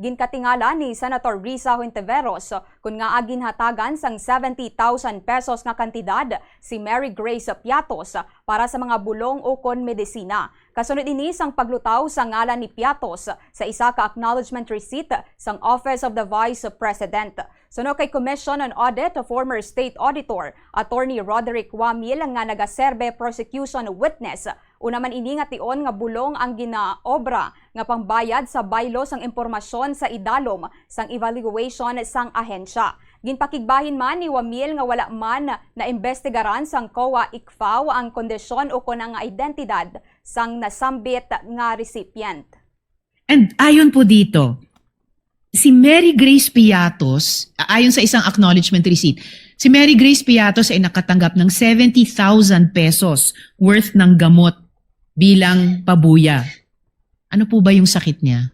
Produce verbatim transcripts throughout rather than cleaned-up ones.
Ginkatingala ni Senator Risa Hontiveros kon ngaa ginhatagan sang seventy thousand pesos nga kantidad si Mary Grace Piatos para sa mga bulong ukon medisina. Kasunod ini sang paglutaw sa ngalan ni Piatos sa isa ka acknowledgement receipt sang Office of the Vice President. Suno kay Commission on Audit, former State Auditor Attorney Roderick Wamil nga nagaserbe prosecution witness, una man ini nga tion nga bulong ang ginaobra nga pangbayad sa baylo sang impormasyon sa idalom sang evaluation sang ahensya. Ginpakigbahin man ni Wamil nga wala man naimbestigaran sang COA-ICFAO ang kondisyon ukon ang identidad sang nasambit nga recipient. And ayon po dito, si Mary Grace Piatos, ayon sa isang acknowledgement receipt, si Mary Grace Piatos ay nakatanggap ng seventy thousand pesos worth ng gamot bilang pabuya. Ano po ba yung sakit niya?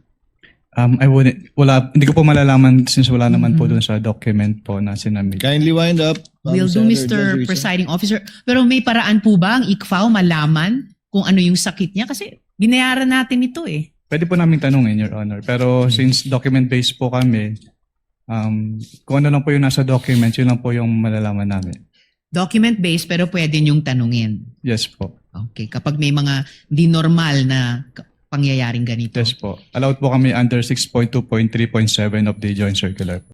Um, I wouldn't, wala, hindi ko po malalaman since wala naman po Mhm. dun sa document po na sinamit. Kindly wind up. Ma'am Will do, Senator Mister John Risa. Presiding Officer. Pero may paraan po ba ang ICFAO malaman kung ano yung sakit niya? Kasi binayaran natin ito eh. Pwede po namin tanungin, Your Honor. Pero since document-based po kami, um, kung ano lang po yung nasa document, yun lang po yung malalaman namin. Document-based pero pwede niyong tanungin. Yes po. Okay, kapag may mga di normal na ka- pangyayaring ganito. Yes po. Allowed po kami under six point two point three point seven of the Joint Circular.